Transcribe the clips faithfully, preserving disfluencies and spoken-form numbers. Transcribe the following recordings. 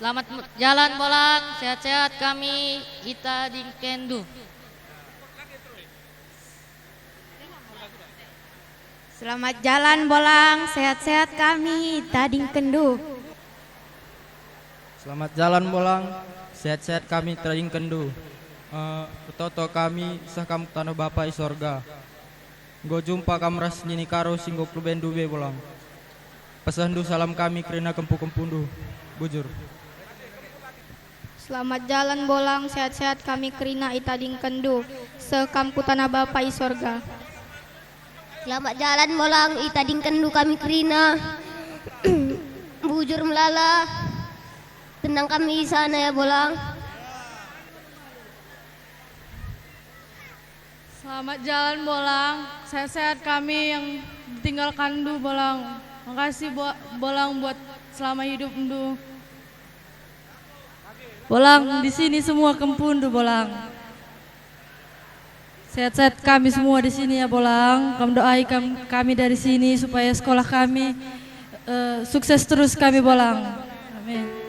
Selamat jalan, Bolang, sehat-sehat kami itadingkenndu. Selamat jalan, Bolang, sehat-sehat kami itadingkenndu. Selamat jalan, Bolang, sehat-sehat kami itadingkenndu. Eh, ertoto kami seh kam ku taneh Bapa i sorga. Enggo jumpa kam ras nini Karo si enggo klubenndu be, Bolang. Pesehndu salam kami kerina kempu-kempundu. Bujur. Selamat jalan, Bolang, sehat-sehat kami kerina itadingkenndu, seh kam ku taneh Bapa i sorga. Selamat jalan, Bolang, itadingkenndu kami kerina. Bujur melala, tenang kami i sana ya, Bolang. Selamat jalan, Bolang. Sehat-sehat kami yang ditinggalkanndu, Bolang. Makasih, Bo-, Bolang, buat selama hidupndu. Bolang, di sini semua kempundu, Bolang. Sehat-sehat kami semua di sini ya, Bolang. Kam doai kam-, kami dari sini supaya sekolah kami, eh, sukses terus kami, Bolang. Amin.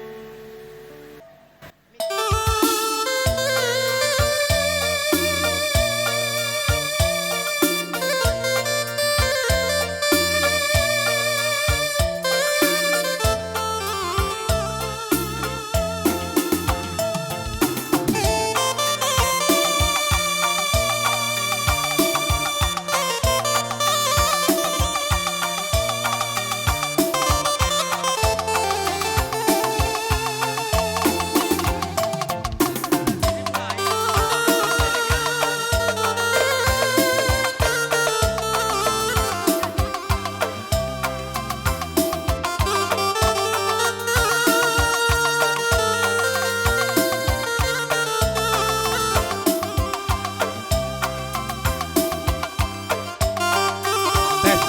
Tes.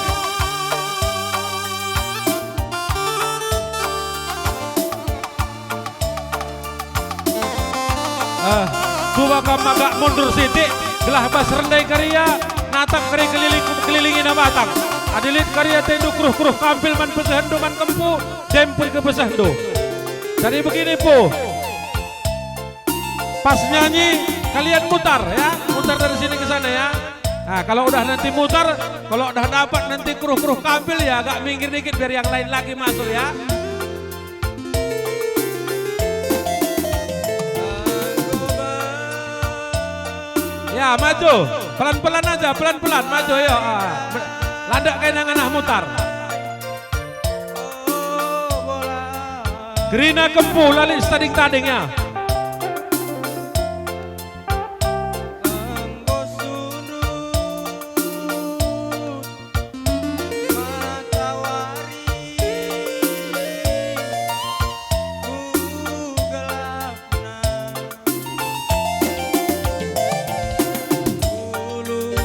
Eh, coba kam agak mundur sitik, gelah bas rendai karia, natap kari keliling, kelilingina batang. Adi lit karia atendu keruh-keruh kampil man pesehndu man kempu, dem pe kepesehndu. Jadi begini, Pu. Pas nyanyi, kalian mutar, ya. Mutar dari sini ke sana, ya. Nah, kalau udah nanti mutar, kalau udah dapat nanti keruh-keruh kampil, ya, agak minggir dikit biar yang lain lagi masuk, ya. Ya, maju. Pelan-pelan aja, pelan-pelan. Maju, ayo. Ah, be-, landak kai nang anah mutar. Kerina kempu la lit setading-tading, ya. Enggo sundut matawari ku gelapna. Ulu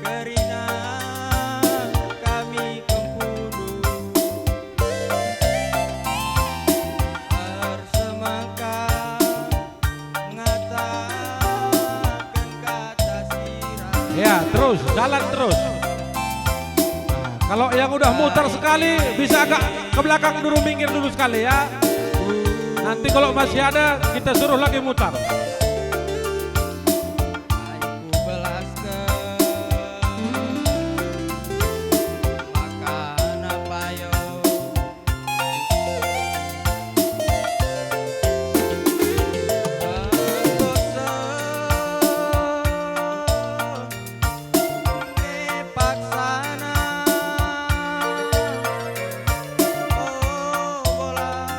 kerina kami kempundu ersemangka ngataken kata sira. Ya, terus, jalan terus. Nah, kalau yang udah mutar sekali, bisa agak ke belakang dulu, minggir dulu sekali, ya. Nanti kalau masih ada, kita suruh lagi mutar. Ai kubelasken makana payo. Enggo seh nge paksana, o Bolang.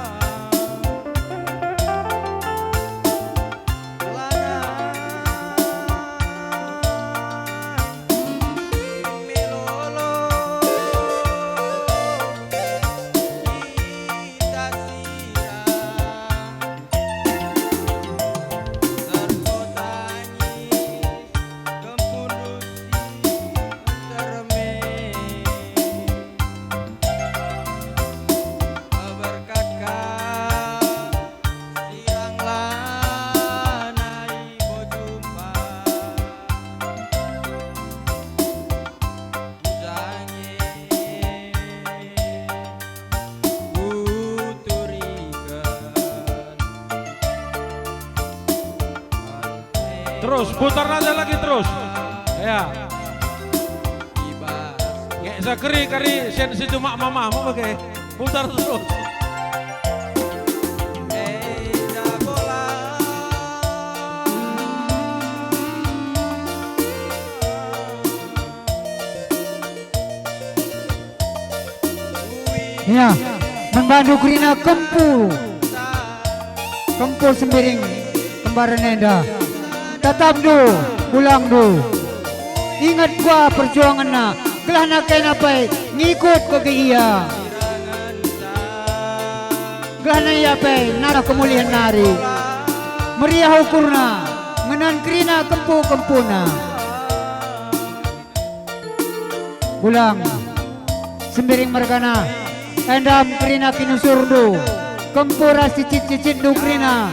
Terus, putar aja lagi terus. Ya. Nge sakeri kari sen si cuma mamamu bage. Putar terus. Ya, man bandu kerina kempu. Kempu Sembiring kembaran enda. Tatapndu, pulangndu. Inget kuga perjuangenna, gelahna kena pe ngikut bage ia. Gelahna ia pe narah kemulihen nari. Meriah ukurna, ngenen kerina kempu-kempuna. Pulang, Sembiring mergana, endam kerina kinusurndu, kempu ras cicit-cicitndu kerina.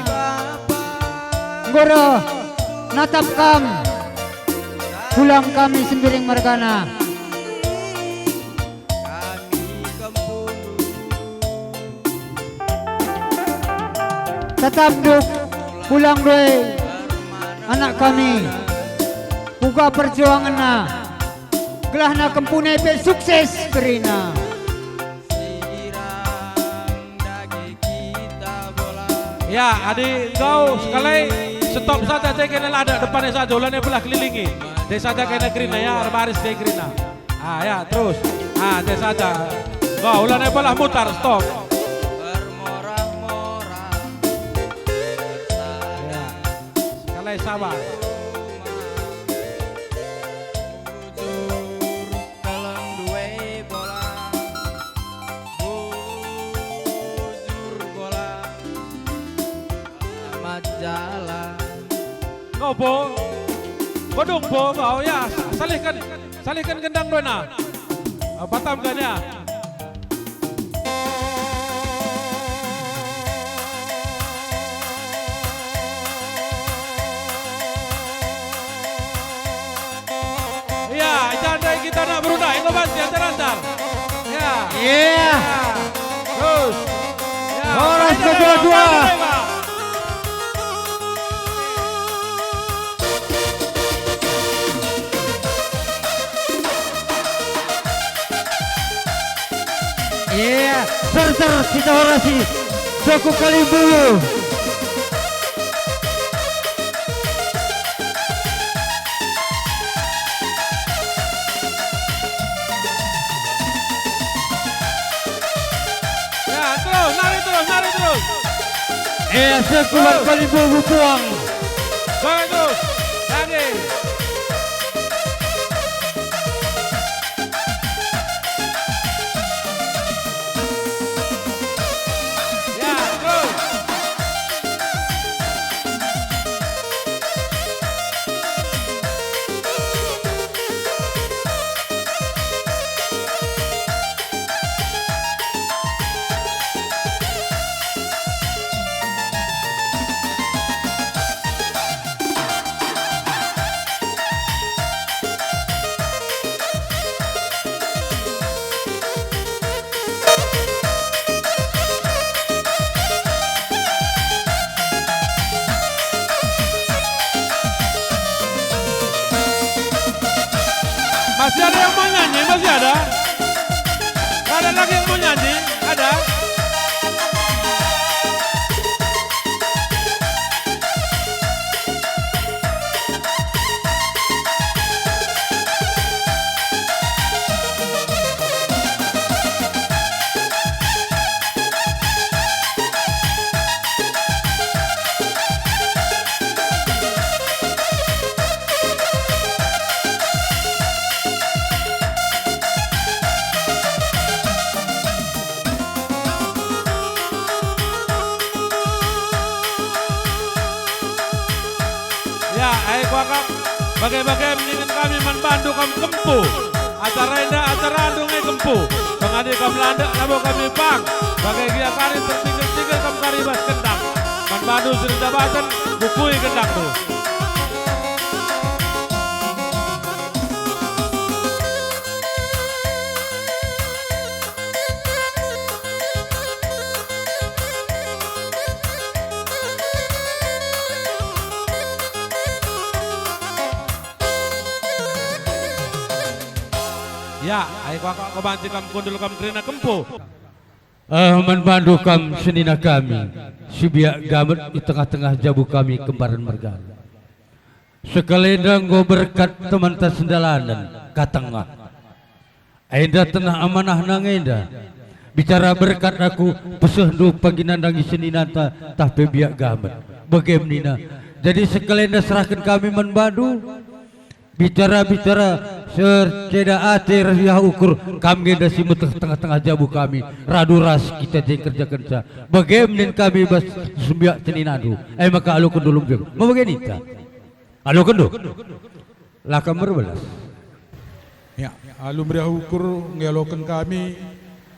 Enggo reh natap kam, pulang kami Sembiring mergana. Tatap nduk, pulang ndai anak kami. Kuga perjuangenna, gelahna kempuna pe sukses kerina. Ya, adi enggo sekalai, stop saja, cai kena la ada depannya saja, ulana belah kelilingi. Dai saja kena kerina ya, erbaris dai kerina. Ah, ya, terus. Ah, cai saja. Wah, ulana belah mutar, stop. Ya. Sekalai sabar. Bujur bola. Selamat jalan. Enggo, Bo? Enggo dung, Bo, enggo, ya, sa-, salihken, salihken gendang ndai na. Ah, batam kan, ya? Iya, jandai kita nak berundai, enggo banci antar-antar. Ya. Iya. Ya. Terus. Ya. Horas kedua-dua. Iya, ser-ser kita horasi suku Kalimbubu. Ya, terus, nari terus, nari terus. Eh, sekuat Kalimbubu puang. Baik terus, lagi. Ya, terus. Masih ada yang mau nyanyi? Masih ada? Ada lagi yang mau nyanyi? Ada? Ya, ai kuakap, bage-bage ningen kami man bandu kam kempu. Acara enda acara ndunge kempu. Pengadi kam landek labo kami pang. Bage gia kari tertinggal-tinggal kam kari bas gendang. Man bandu si rentabaken, bukui gendangndu. Ya, ai kuakap banci kam kundul kam kerina kempu. Eh, man bandu kam senina kami, si biak gamet i tengah-tengah jabu kami kembaran mergana. Sekalenda enggo berkat temanta sendalanen, katengah. Enda tenah amanah nang enda. Bicara berkat aku, pesehndu pagi nandangi seninanta, tah pe biak gamet. Bage nina. Jadi sekalenda serahken kami man bandu. Bicara-bicara erceda ate ras riah ukur, kam nge enda si meteh tengah-tengah jabu kami, radu ras kita je kerjakenca. Bage nin kami bas sembiak seninandu. E maka aloken dulu mbeng. Mabage ninta. Aloken du. La kam erbelas. Ya, alu meriah ukur ngialoken kami,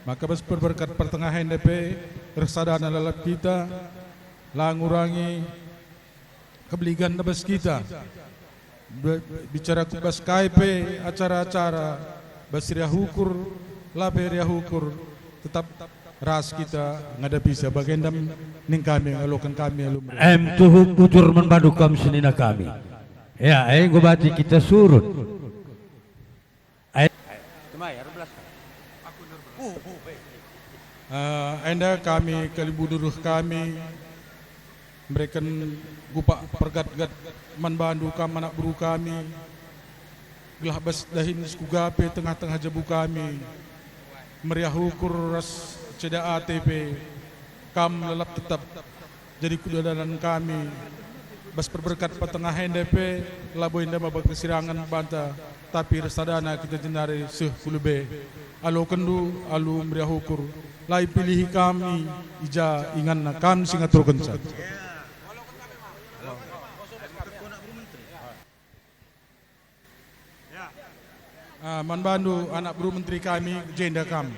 maka bas perberkat pertengahen enda pe, ersadana lalap kita, la ngurangi kebeligan bas kita. Be-, bicara ku bas kai pe acara-acara, bas riah ukur, la pe riah ukur, tetap ras kita ngadapisa. Bagenda ning kami, aloken kami alu meriah. Em tuhu bujur man bandu kam senina kami. Ya, enggo banci kita surut. Ai. Eh, enda kami kalimbubu reh kami mereken gupak pergat-gat man bandu kam anak beru kami, gelah bas dahin sikuga pe tengah-tengah jabu kami, meriah ukur ras ceda ate pe kam lalap tetap jadi kuda dalan kami. Bas perberkat pertengahen enda pe, labo enda maba kesirangen banta, tapi ersadana kita jenari seh ku lebe. Alokenndu alu meriah ukur, la ipilihi kami i ja inganna, kam si ngaturkenca. Ah, man bandu anak beru menteri kami, jenda kam.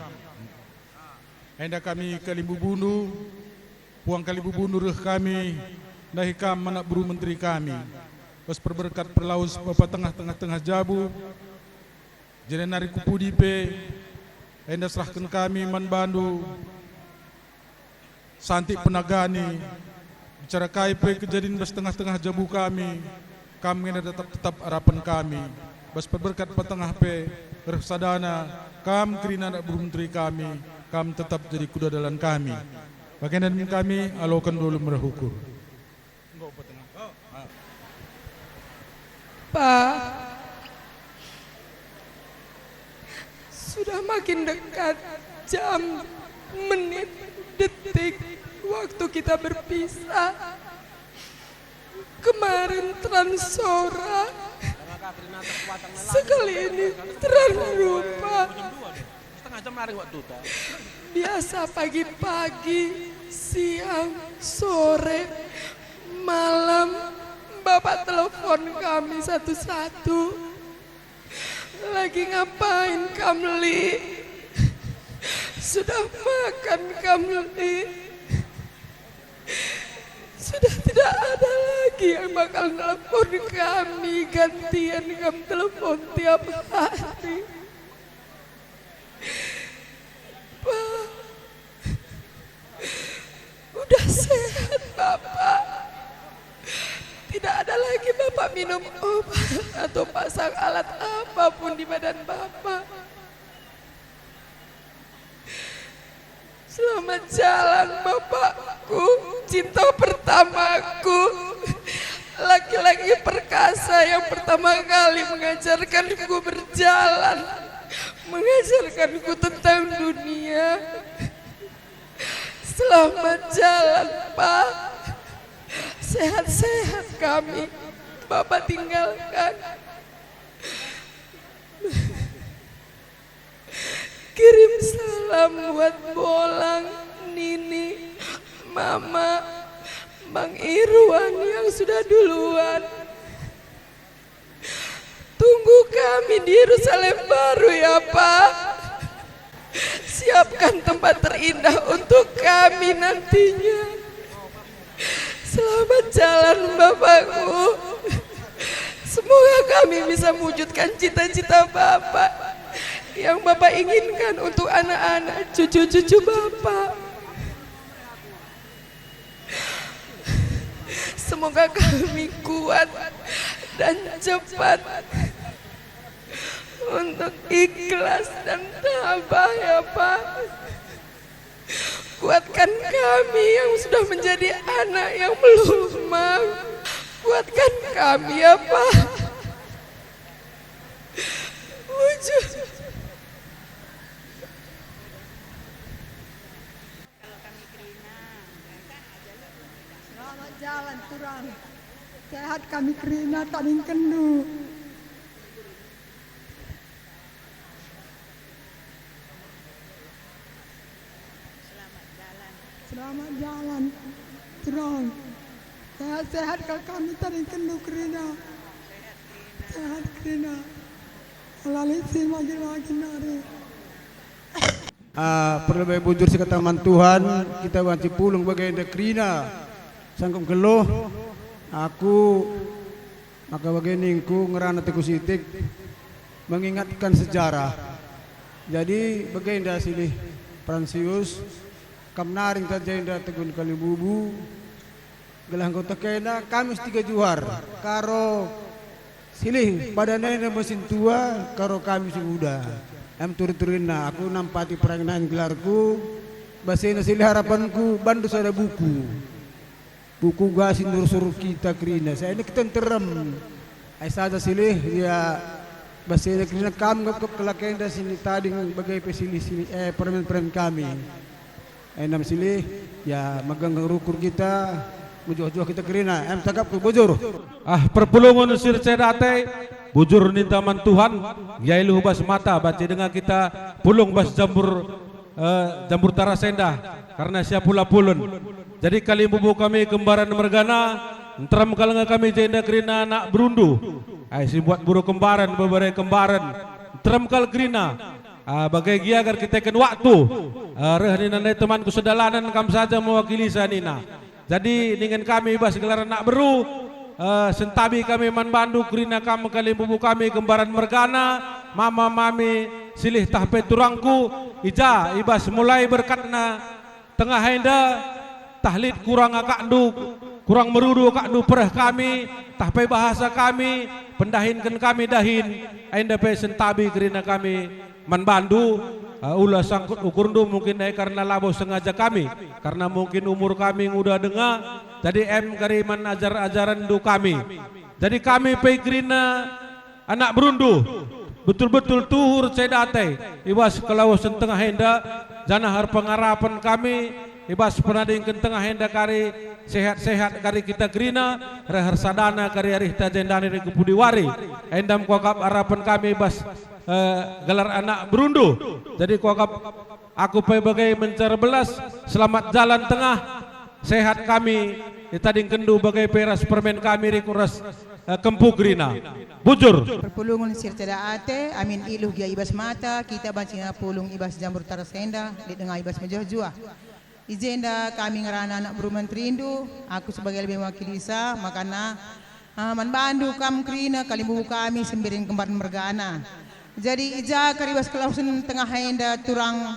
Enda kami kalimbubundu, puang kalimbubundu reh kami ndahi kam anak beru menteri kami. Bas perberkat perlawes bapa tengah-tengah jabu, jenda nari ku pudi pe, enda serahken kami man bandu. Santik penagani, bicara kai pe kejadin bas tengah-tengah jabu kami, kam nge enda tetap-tetap arapen kami. Bas perberkat patengah pe, reh sadana, kam kerina anak beru menteri kami, kam tetap jadi kuda dalan kami. Bagenda nin kami, aloken dulu meriah ukur. Pa, sudah makin dekat jam, menit, detik waktu kita berpisah. Kemarin terang sora, sekali ini terang rupa. Setengah jam lari waktu ta. Biasa pagi-pagi, siang, sore, malam, Bapak telepon kami satu-satu. Lagi ngapain kam, Li? Sudah makan kam, Li? Sudah tidak ada lagi yang bakal nelpon kami, gantian kam telepon tiap hari. Pa, udah sehat, Bapak. Tidak ada lagi Bapak minum obat atau pasang alat apapun di badan Bapak. Selamat jalan, Bapakku, cinta pertamaku, laki-laki perkasa yang pertama kali mengajarkanku berjalan, mengajarkanku tentang dunia. Selamat jalan, Pak. Sehat-sehat kami Bapak tinggalkan. Kirim salam buat Bolang, Nini, Mama, Bang Irwan yang sudah duluan. Tunggu kami di Yerusalem Baru ya, Pak. Siapkan tempat terindah untuk kami nantinya. Selamat jalan, Bapakku. Semoga kami bisa mewujudkan cita-cita Bapak yang Bapak inginkan untuk anak-anak, cucu-cucu Bapak. Semoga kami kuat dan cepat. untuk ikhlas dan tabah, ya, Pak. Kuatkan kami yang sudah menjadi anak yang melemah. Kuatkan kami, ya, Pak. Wujud. Selamat jalan, Turang. Sehat kami kerina tadingkenndu. Selamat jalan, Turang. Sehat-sehat kal kami tadingkenndu kerina. Sehat kerina. Lalisi magi-magi nari. Ah, perlebe bujur si kata man Tuhan, kita banci pulung bagenda kerina. Sangkup nggeluh, aku maka bage ningku ngerana Teku Sitik mengingatkan sejarah. Jadi bagenda silih Fransius, kam nari engka jenda tegun kalimbubu, gelah enggo tekena kami si tiga juhar, karo silih padan enda mesin tua, karo kami si nguda. Em turin-turinna, aku nampati perangin gelarku, basena silih harapanku, bandu sada buku. Buku gasi ndursur kita kerina, saya ini kita nterem. Ai sada silih, ya, basena kerina kam ngepkep kelakenda sini tading bage pe silih-silih, eh, permen-permen kami. Enam silih, ya, megang rukur kita, mejuah-juah kita kerina. Em tagapku bujur. Ah, perpulungen si erceda ate, bujur ninta man Tuhan, ia iluh bas mata, banci denga kita pulung bas jambur, eh, jambur taras enda, karna siap pula pulun. Jadi kalimbubu kami kembaran mergana, nterem kal nge kami jenda kerina anak berundu. Ai si buat buru kembaran, bebere kembaran, nterem kal kerina. Ah, bage gia ger kiteken waktu. Ah, reh nina ndai temanku sedalanen kam saja mewakilisa nina. Jadi ningen kami bas gelar anak beru, eh, sentabi kami man bandu kerina kam kalimbubu kami kembaran mergana, mama mami silih tah pe turangku, i ja i bas mulai berkatna tengah enda, tah lit kurang akakndu, kurang merudu akakndu pereh kami, tah pe bahasa kami, pendahinken kami dahin, enda pe sentabi kerina kami man bandu, eh, ula sangkut ukurndu mungkin ndai karna labo sengaja kami, karna mungkin umur kami nguda denga, jadi em kari man ajar-ajarenndu kami. Jadi kami pe kerina anak berundu, betul-betul tuhu erceda ate i bas kelawesen tengah enda, janah erpengarapen kami i bas penadingken tengah enda kari sehat-sehat kari kita kerina, reh ersadana kari arihta jenda nari ku pudi wari. Enda me kuakap arapen kami i bas, eh, gelar anak berundu. Jadi kuakap aku pe bage mencar belas, selamat jalan tengah, sehat kami, itadingkenndu bage pe ras permen kami rikut ras, eh, kempu kerina. Bujur. Perpulungen si erceda ate, amin iluh gia i bas mata, kita banci pulung i bas jambur taras enda, lit denga i bas mejuah-juah. I jenda kami ngerana anak beru menterindu, aku sebagai lebe mewakilisa, makana, ah, man bandu kam kerina kalimbubu kami sembiring kembaran mergana. Jadi i ja kari bas kelawesen tengah enda turang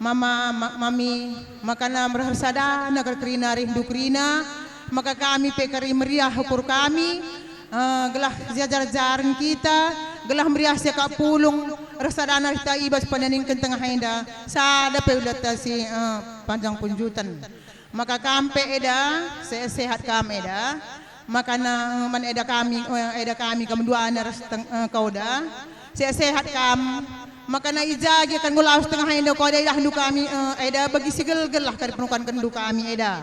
mama, ma-, mami, makana mereh ersadana kal kerina arihndu kerina, maka kami pe kari meriah ukur kami, eh, gelah siajar-ajaren kita, gelah meriah siakap pulung, ersadana arihta i bas penadingken tengah enda, sada pe ulata si, eh, panjang punjuten. Maka kam pe eda, se-, sehat kam eda, makana, eh, man eda kami, eh, eda kami kam duana ras teng-, eh, kau da, sehat-sehat kam, makana i ja gia kan ngulawes tengah enda kau eda idahndu kami, eh, eda bagi si gelgel lah kari penukankenndu kami eda.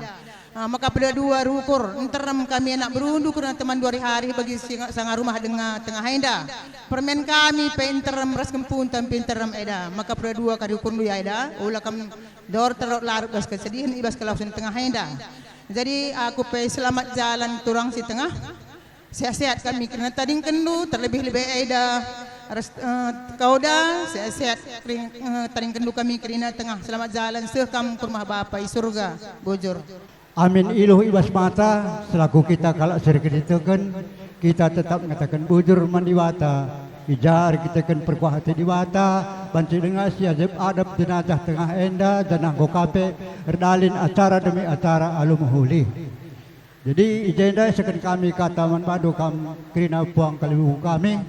Ah, maka peda dua rukur, nterem kami anak berundu kerna teman dua hari-hari bagi singa-, sanga rumah denga tengah enda. Permen kami pe nterem ras kempunta pe nterem eda. Maka peda dua kari ukurndu ya eda, ula kam dor teruk larut bas kesedihen i bas kelawesen tengah enda. Jadi aku pe selamat jalan turang si tengah. Sehat-sehat kami kerina tadingkenndu, terlebih-lebih eda ras, eh, kau da, sehat-sehat kering-, eh, tadingkenndu kami kerina tengah. Selamat jalan seh kam ku rumah Bapa i surga. Bujur. Amin iluh i bas mata, selaku kita kalak si erkiniteken, kita tetap ngataken bujur man Dibata. I ja erkiteken perkuah ate Dibata, banci denga si adep-adep jenajah tengah enda, janah enggo ka pe erdalin acara demi acara alu mehuli. Jadi, i jenda isehken kami kata man bandu kam kerina puang kalimbubu kami.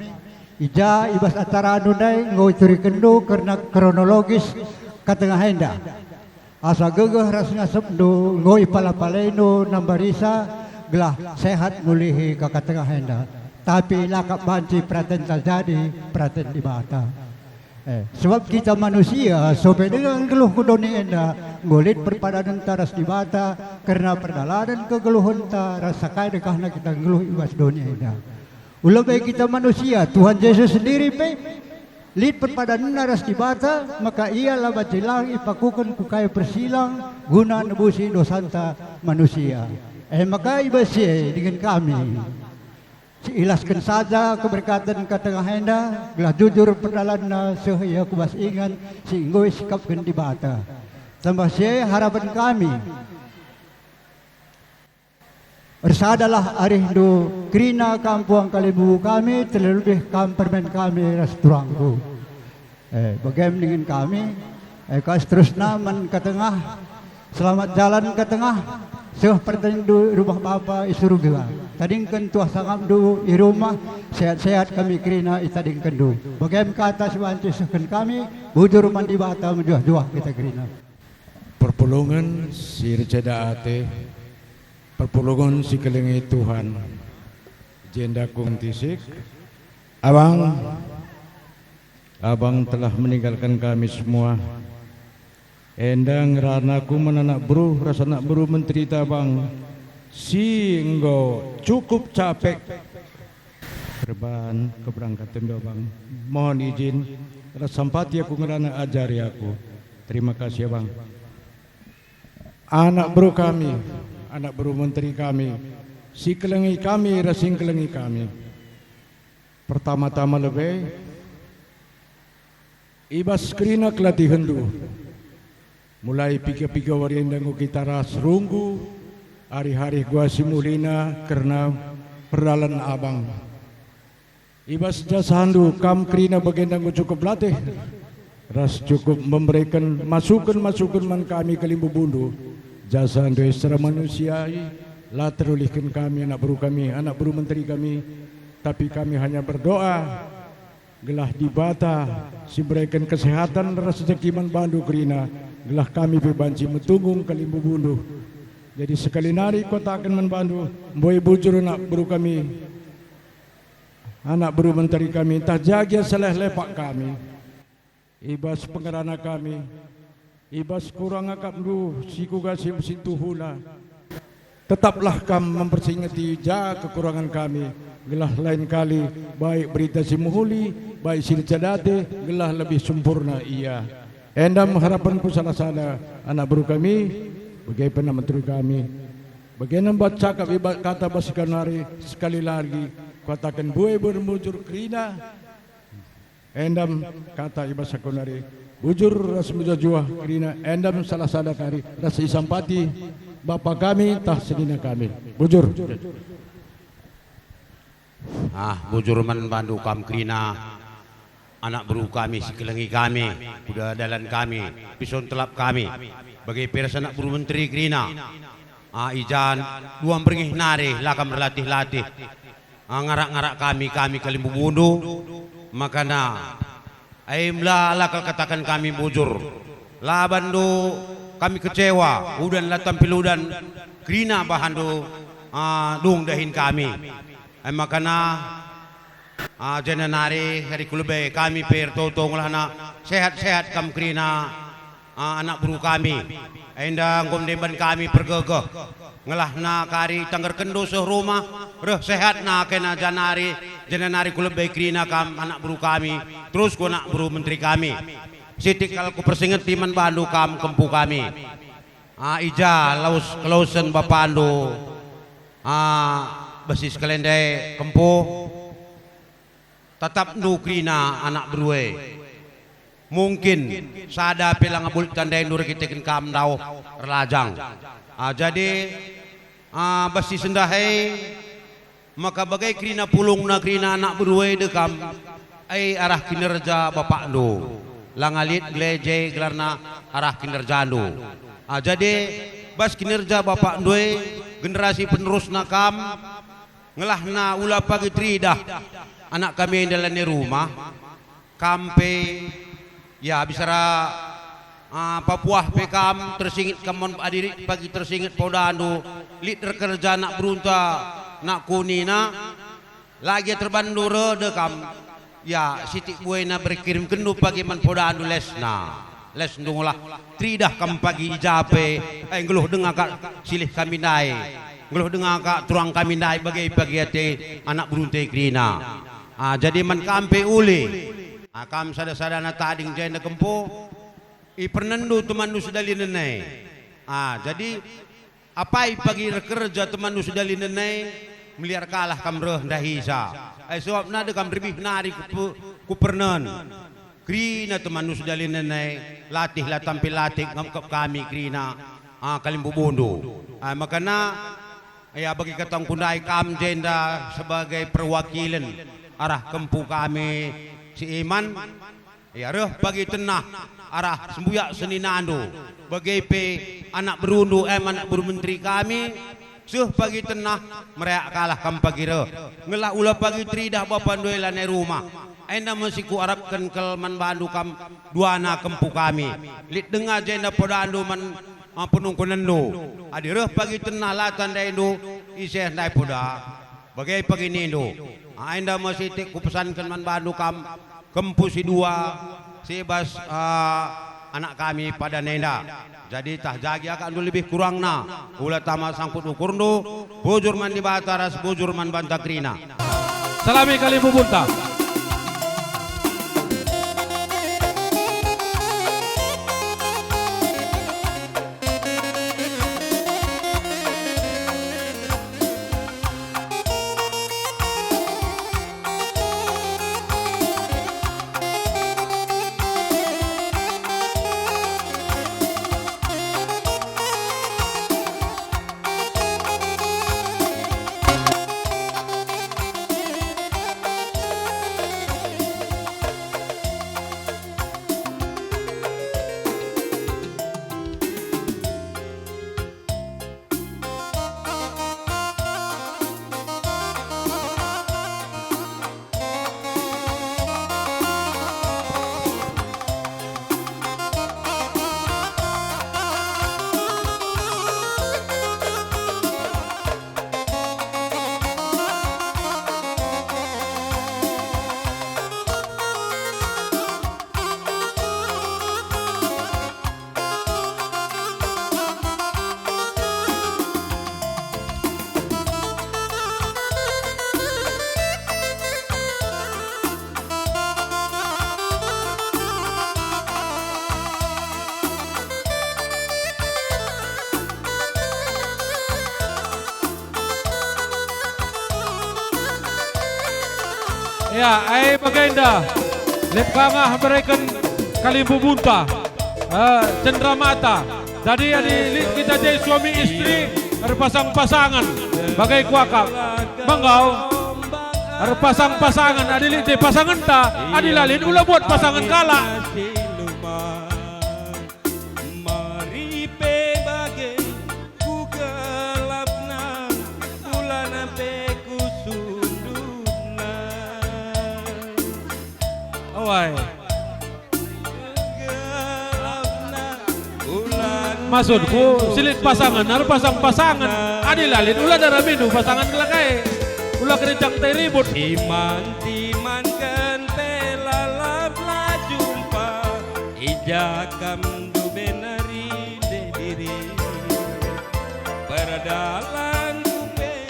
I ja i bas acara ndai enggo iturikenndu kerna kronologis katengah enda. Asa gegeh ras ngasepndu enggo ipala-palaindu nambarisa gelah sehat mulihi ka katengah enda. Tapi la kap banci peratenta jadi peraten Dibata. Eh, sebab kita manusia, sope denga nggeluh ku doni enda, enggo lit perpadanenta ras Dibata, kerna perdalanen kegeluhenta ras sakai dekahna kita nggeluh i bas doni enda. Ula be kita manusia, Tuhan Jesus sendiri pe lit perpadanenna ras Dibata, maka ia la banci lang ipakuken ku kayu persilang guna nebusi dosanta manusia. E maka i bas si e dingen kami siilasken saja keberkaten katengah enda, gelah jujur perdalanna seh ia ku bas ingan si enggo isikapken Dibata. Tambah si e harapen kami, ersadalah arihndu kerina kam puang kalimbubu kami, terlebih kam permen kami ras turangku. Eh, bagem dingen kami, eh, ka seterusna man katengah, selamat jalan katengah, seh pertendindu i rumah Bapa i Surga. Tadingken tuah sangapndu i rumah, sehat-sehat kami kerina itadingkenndu. Bagem kata si banci sehken kami, bujur man Dibata mejuah-juah kita kerina. Perpulungen si erceda ate, perpulungen si kelengi Tuhan. Jenda kum tisik, Abang, Abang telah meninggalkan kami semua. Enda ngerana aku man anak beru ras anak beru menteri tabang si enggo cukup capek. Perban keberangkatenndu, Abang. Mohon izin, ras sampati aku ngerana ajari aku. Terima kasih, Abang. Anak beru kami, anak beru menteri kami, si kelengi kami ras si ngkelengi kami. Pertama-tama lebe, i bas kerina kelatihenndu. Mulai piga-piga wari enda enggo kita ras runggu, arih-arih gua si muhlina kerna perdalan Abang. I bas jasandu kam kerina bagenda enggo cukup latih, ras cukup membereken masuken-masuken man kami kalimbubundu. Jasandu e secara manusiai la terulihken kami, anak beru kami, anak beru menteri kami, tapi kami hanya berdoa, gelah Dibata si mereken kesehatan ras rejeki man bandu kerina, gelah kami pe banci metunggung kalimbubundu. Jadi sekali nari kukataken man bandu, mbue bujur anak beru kami, anak beru menteri kami, ntah ja gia saleh lepak kami. I bas pengerana kami, i bas kurang akapndu si kuga si mesintuhula, tetaplah kam mempersingeti ja kekurangan kami, gelah lain kali baik berita si mehuli, baik si erceda ate, gelah lebih sempurna ia. Enda me harapenku sada-sada, anak beru kami, bage pe anak menteri kami. Bage nemba cakap ibat kata bas sekan nari, sekali lagi kukataken mbue bujur kerina. Enda me kata i bas aku nari, bujur ras mejuah-juah kerina, enda me salah sada kari ras isampati bapa kami tah senina kami. Bujur. Ah, bujur man bandu kam kerina, anak beru kami si kelengi kami, kuda dalan kami, pison telap kami, bage pe ras anak beru menteri kerina. Ah, i ja dua mberngih nari la kam erlatih-latih. Ah, ngarak-ngarak kami, kami kalimbubundu, makana, ai mela la kal kataken kami bujur. La bandu kami kecewa, udan la tampil udan, kerina bahandu, ah, dung dahin kami. Ai makana, ah, jenda nari kari ku lebe kami pe ertoto ngelahna sehat-sehat kam kerina, ah, anak beru kami. Enda enggo mendemban kami pergegeh. Ngelahna kari itanggerkenndu seh rumah, reh sehatna kena janari, jenda nari ku lebe kerina kam anak beru kami, terus ku anak beru menteri kami. Sitik kal kupersingeti man bandu kam kempu kami. Ah, i ja laus kelausen bapandu, ah, besi sekalende kempu. Tatapndu kerina anak beru e. Mungkin sada pe langa bulit tandaindu erkiteken kam ndauh erlajang. Ah, jadi, ah, bas si sendah e, maka bage kerina pulungna kerina anak beru e dekam, e arah kinerja bapakndu. Langa lit geleje gelarna arah kinerjandu. Ah, jadi, bas kinerja bapakndu e, generasi penerusna kam, ngelahna ula pagi teridah. Anak kami enda lanai rumah, kam pe, ya, bicara, ah, papuah pe kam, tersingit kam mon adi lit pagi tersingit podandu, lit erkerja anak berunta, nakku nina, lagi terbanndu reh de kam, ya, sitik buena berkirimkenndu pagi man podandu lesna. Les ndungolah teridah kam pagi i ja pe, eh, nggeluh denga kak silih kami ndai, nggeluh denga kak turang kami ndai bage pagi ate anak berunta kerina. Ah, jadi man kam pe uli. Ah, kam sada-sadana tading jenda kempu, ipernenndu temanndu sedalinen e. Ah, jadi apai pagi erkerja temanndu sedalinen e, meliar kalah kam reh ndahisa. Ai sebabna de kam rebih nari kupe-, kupernehen. Kerina temanndu sedalinen e, latih la tampil latih ngkep kami kerina, ah, kalimbubundu. Ah, makana, ya, bagi katangku ndai kam jenda sebagai perwakilen arah kempu kami si Iman, ya, reh pagi tenah arah sembuyak seninandu, bage pe anak berundu, em, anak beru menteri kami, seh pagi tenah, meriak kalah kam pagi reh. Ngelah ula pagi teridah bapandu e lanai rumah. Enda me si kuarapken kal man bandu kam duana kempu kami. Lit denga jenda podandu man, ah, penungkunenndu. Adi reh pagi tenah la tandaindu, ise ndai poda. Bage pagi nindu. Ah, enda me sitik kupesanken man bandu kam, kempu si dua, si bas, ah, anak kami padan enda. Jadi tah jagi akakndu lebih kurangna, ula tama sangkut ukurndu, bujur man Dibata ras bujur man banta kerina. Salami kalimbubunta. Ya, ai bagenda, lit kangah mereken kalimbubunta, eh, cendera mata. Jadi adi lit kita je suami istri erpasang-pasangan, bage kuakap, menggau erpasang-pasangan, adi lit je pasangenta, adi la lit ula buat pasangan kalak. Mari pe bage ku gelapna, ulana pe ku sundutna. Awai. Gelapna, ulana. Maksudku, si lit pasangen, erpasang-pasangen. Adi la lit, ula dara mindu pasangen kelak ai. Ula kerencang tai ribut. Timan-timanken pe lalap la jumpa. I ja kam ndube nari ndeh diri, perdalanku pe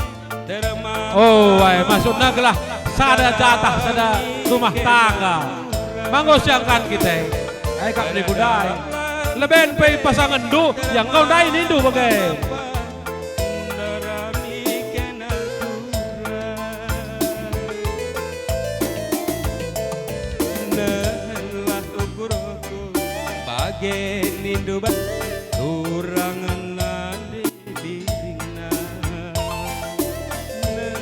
terma. Oh, ai, maksudna gelah sada jatah, sada rumah tangga. Manggo siangkan kita. Ai kap ni budai. Leben pe pasangenndu, yang kau ndai nindu bage. Ndarami kena turang. Nehenlah ukurku, bage nindu bas turang nande biringna. Neh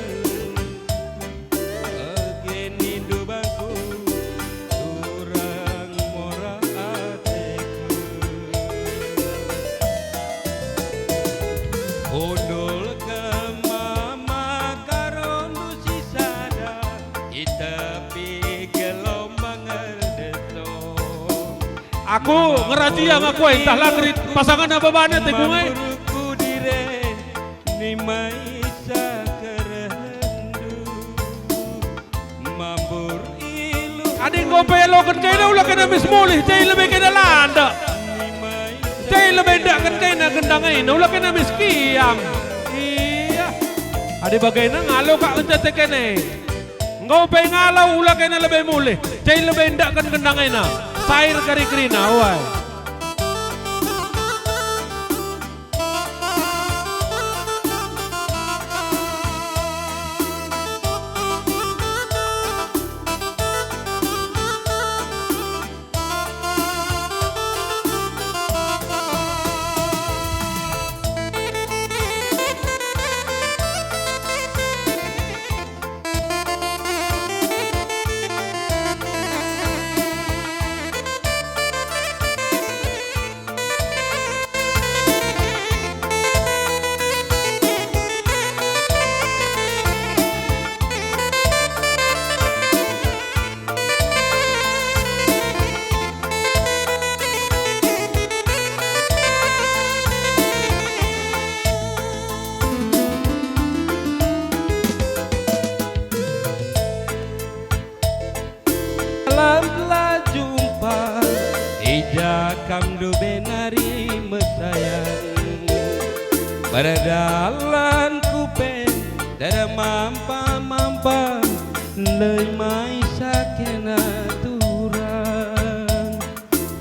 Bage nindu bangku, turang mora ateku. Kundul kemama karondu sisada, kita Ku ngerajia ngakuai ntah la ngerit pasanganna babana te ku ngai. Mambur ku dire, nimai sa kerehndu. Mambur ilu. Adi enggo pe ialoken kena ula kena mis mulih, jai lebe kena la ndek. Jai lebe ndekken kena gendang ena ula kena mis kiang. Iya. Adi bagena ngalo kak kenca te kene. Enggo pe ngalo ula kena lebe mulih, jai lebe ndekken gendang ena. Sair kari kerina, uai. Lam la jumpa, i ja kam ndube nari mesayang. Perdalanku pe dada mampa-mampa, ndai mai sa kena turang.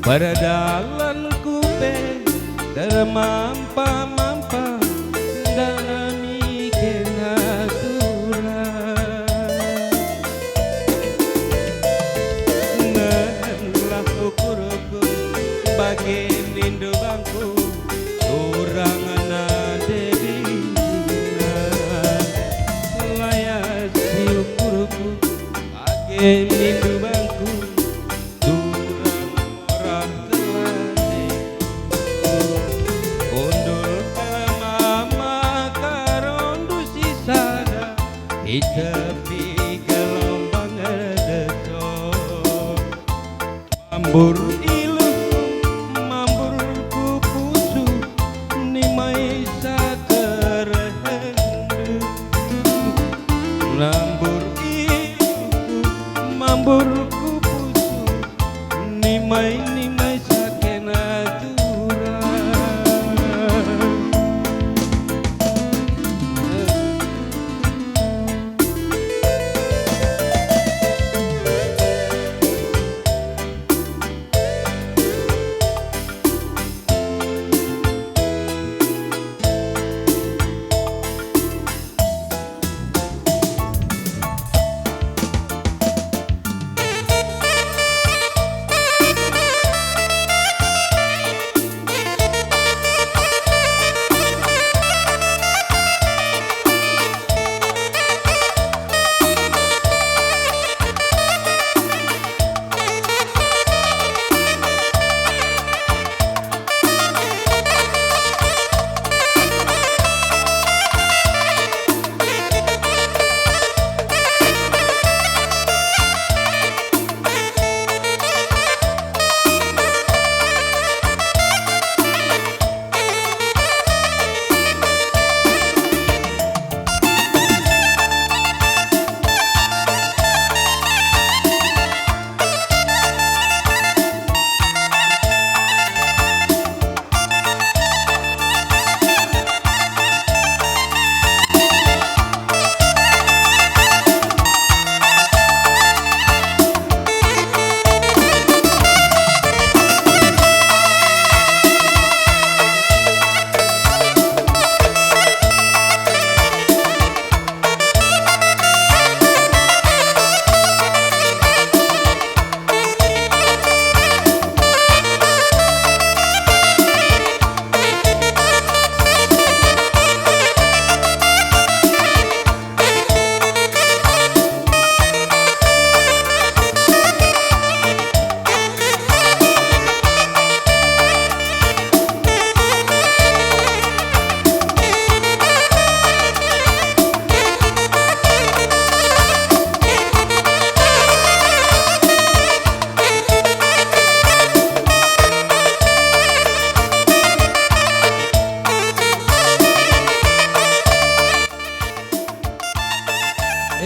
Perdalanku pe termampa-mampa, ndai nami kena turang. Nehenlah ukurku, bage nindu bangku, turang nande dina. Layasi ukurku, bage nindu bangku, turang ora kelate. Kundul kemama karondu sisada, i tepi gelombang erdeso. Mambur iluhku, mambur ku pusu, nimai sa kerehendu. Mambur iluhku, mambur ku pusu, nimai-nimai sa kena turang.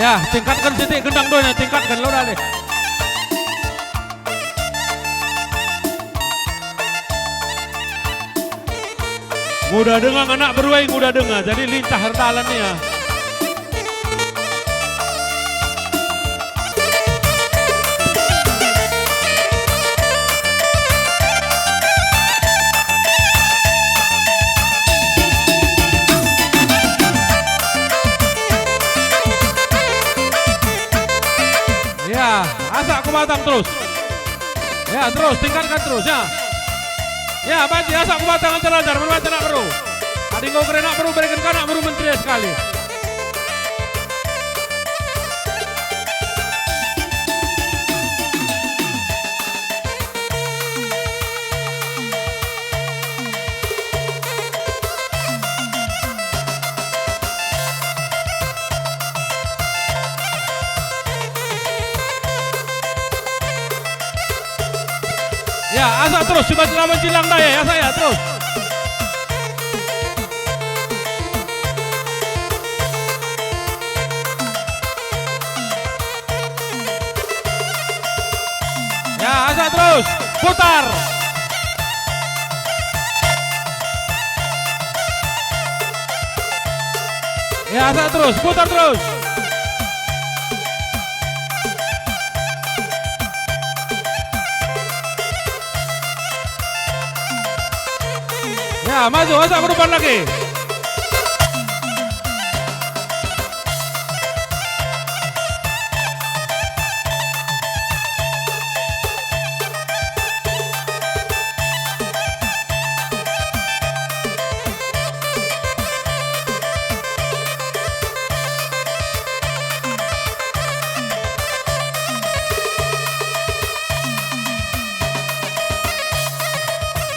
Ya, tingkatken sitik gendang doinya, tingkatken lo dale. Nguda denga anak beru e, nguda denga, jadi lincah erdalan ia. Ya, asak ku batang terus. Ya, terus, tingkatkan terus, ya. Ya, banci asak ku batang antar-antar, man banci anak beru. Adi enggo kere anak beru, bereken ka anak beru menteri sekali. Ya, asak terus, coba selamat silang daya, ya saya, terus. Ya, asak terus, putar. Ya, asak terus, putar terus. Ya, maju, asak ku depan lagi.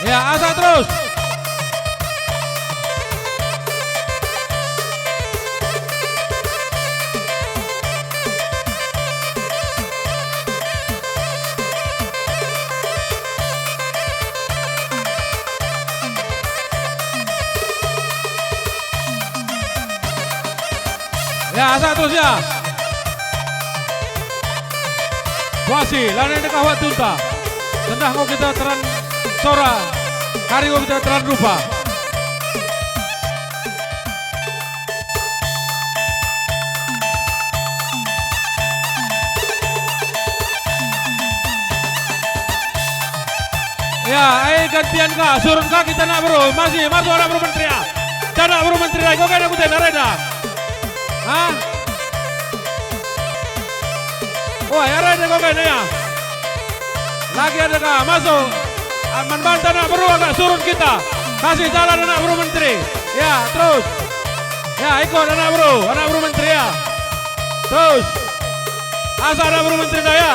Ya, asak terus. Ya, asak terus, ya. Puasi, lanai dekah waktunta. Sendah enggo kita teran sora, kari enggo kita teran rupa. Ya, ai gantian ka, surun ka kita anak beru, masih masuk anak beru menteri, ah. Kita anak beru menteri, ai, kau kena kutena, reda. Ha? Wah, ya, reda kau kena, ya. Lagi ada ka, masuk. Ah, man banta anak beru agak surun kita. Kasih jalan anak beru menteri. Ya, terus. Ya, ikut anak beru, anak beru menteri, ya. Terus. Asa anak beru menteri, ya.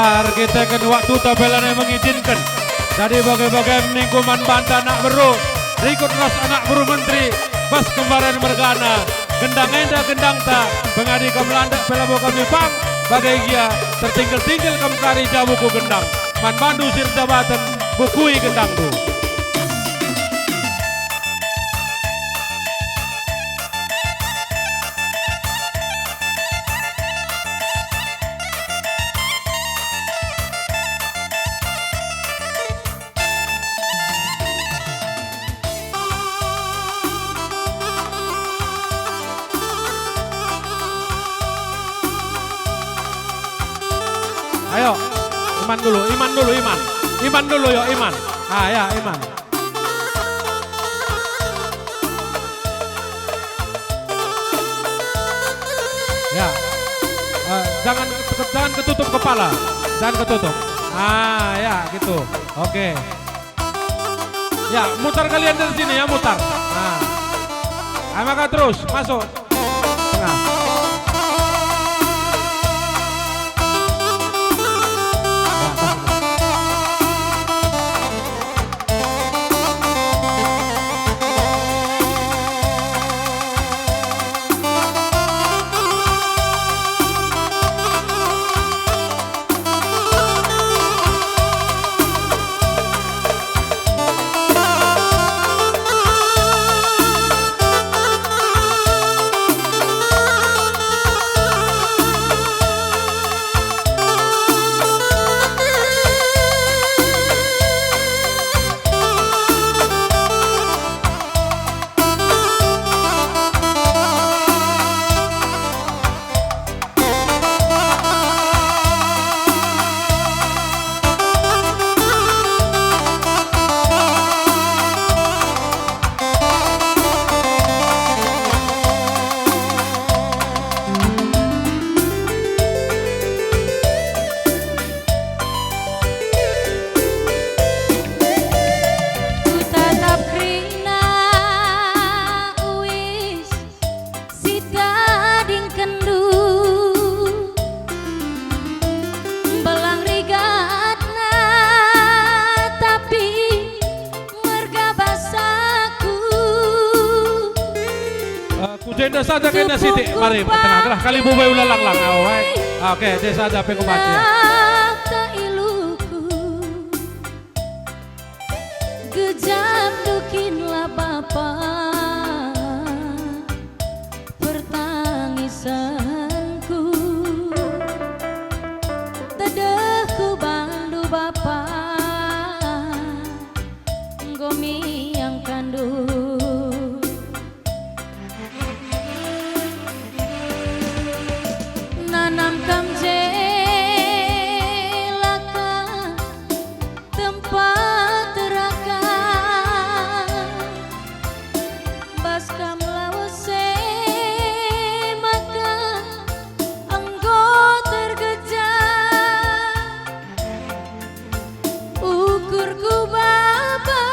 Erkiteken waktuta pe lanai mengizinken. Jadi bage-bage ningku man banta anak beru, rikut ras anak beru menteri, bas kembaren mergana, gendang enda gendangta, pengadi kam landak pe labo kami pang, bage gia tertingkel-tingkel kam kari jabuku gendang, man bandu si erjabaten, bukui gendangndu. Ayo, Iman dulu, Iman dulu, Iman. Iman dulu, yo, Iman. Ah, ya, Iman. Ya. Eh, jangan, jangan ketutup kepala. Jangan ketutup. Ah, ya, gitu. Oke. Ya, mutar kalian dari sini ya, mutar. Nah. Ayo maka terus, masuk. Tengah. Kutatap kerina uis si tadingkenndu, mbelang rigatna, tapi merga basaku. Eh, ku jenda saja kena sitik, mari, tengah, gelah kali bubai ula langlang, awai. Oke, jenda saja pe ku baca. Kata iluku. Gejapndu kin la Bapa pertangisenku, tedehku bandu Bapa, enggo miangkanndu. Nanam kam jelaka tempat teraka, bas kam lawes e maka enggo tergeja. Ukurku Bapa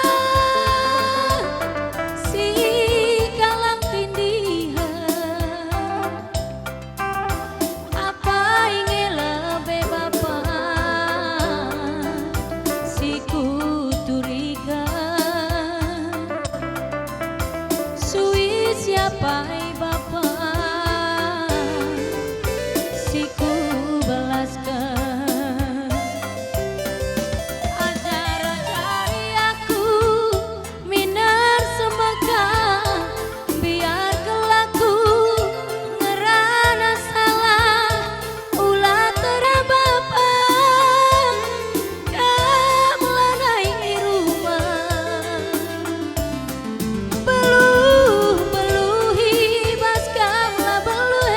si kalang tindihen, apai nge lebe Bapa si kuturiken? Suis apai Bapa si kubelasken? Ajar-ajari aku miner semaka, biar kelaku ngerana salah, ula terabapa kam lanai i rumah. Beluh-beluhi bas kam la beluh e,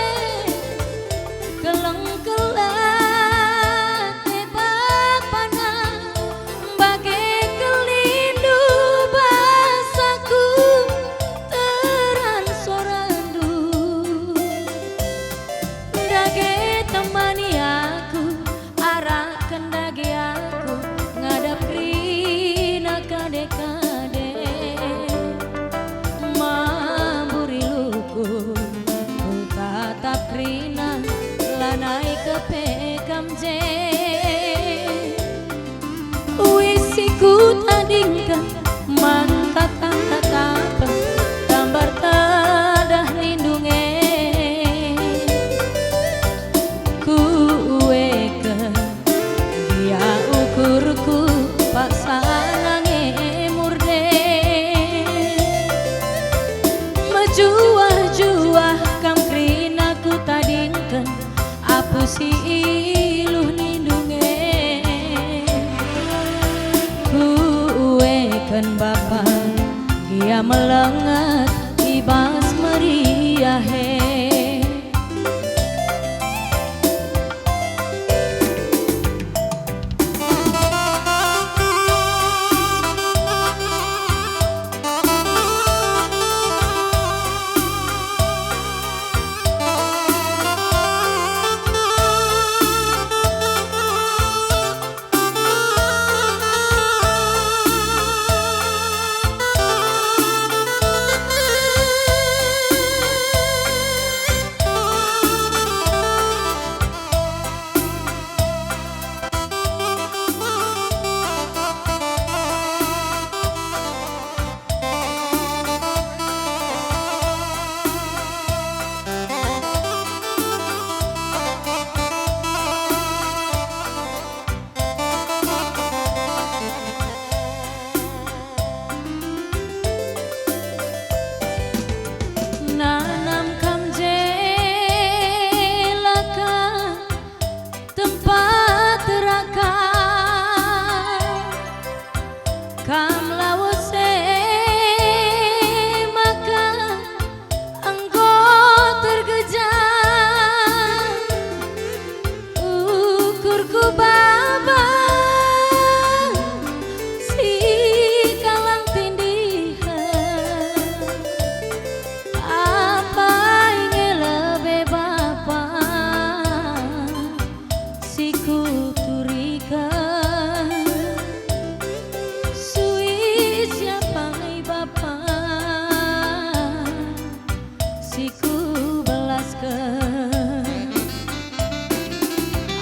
keleng-keleng e bapana, bage kelindu basaku teran sorandu. Dage temani aku, arahken dage aku ngadap kerina kade-kade. Mamburi luku, kutatap kerina, lanai kepe kam je.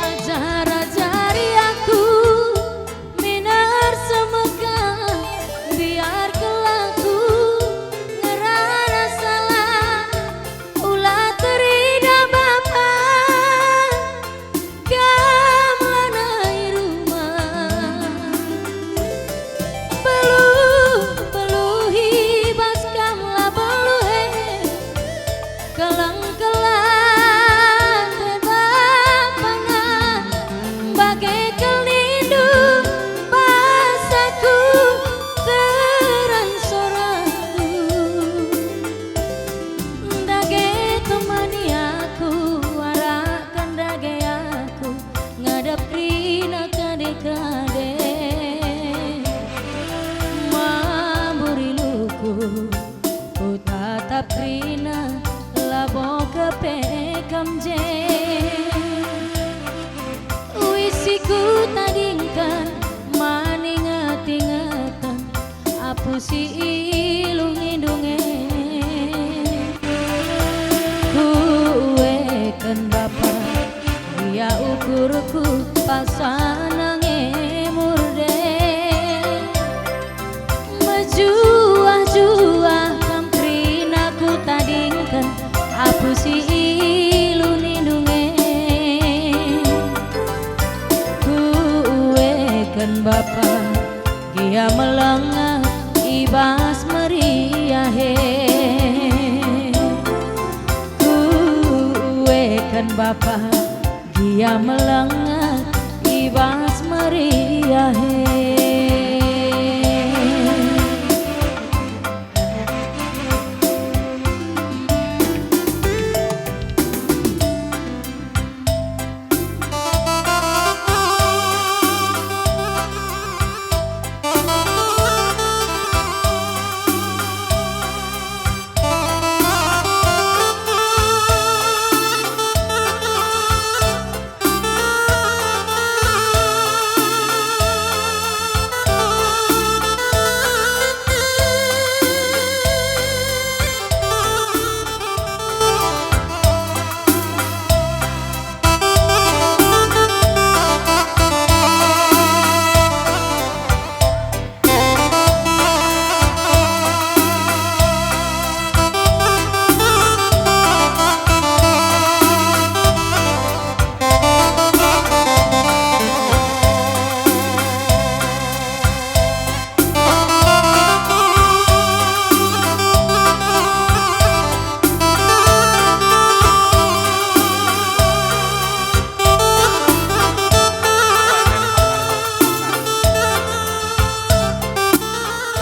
Ajar-ajari aku, miner semekan, biarkenlah ku ngerana salah, ula teridah Bapa. Kam lanai rumah. Beluh, beluh i bas kam la beluh e. Keleng-keleng pe bapana. Bage kal nindu bas aku teren soraku. Dage temani aku, arahken dage aku. Ngadap kerina kade-kade, mamburi luku, kutatap kerina, labo kepe kam je. Uis si kutadingken, man inget-ingeten, apu si i lung-indung e. Kuweken Bapa, gia ukurku pasana nge murde. Mejuah-juah kam kerina kutadingken, apu si i lung-indung e. Kuweken Bapa, gia melenget i bas meriah e. Kuweken Bapa, gia melenget i bas meriah e.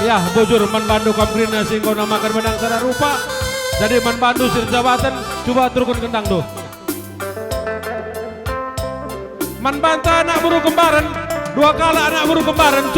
Yah, bujur man bandu kam kerina si enggo namaken benang sada rupa. Jadi man bandu si erjabaten, cuba turken kendangndu. Man banta anak beru kembaren, dua kalak anak beru kembaren,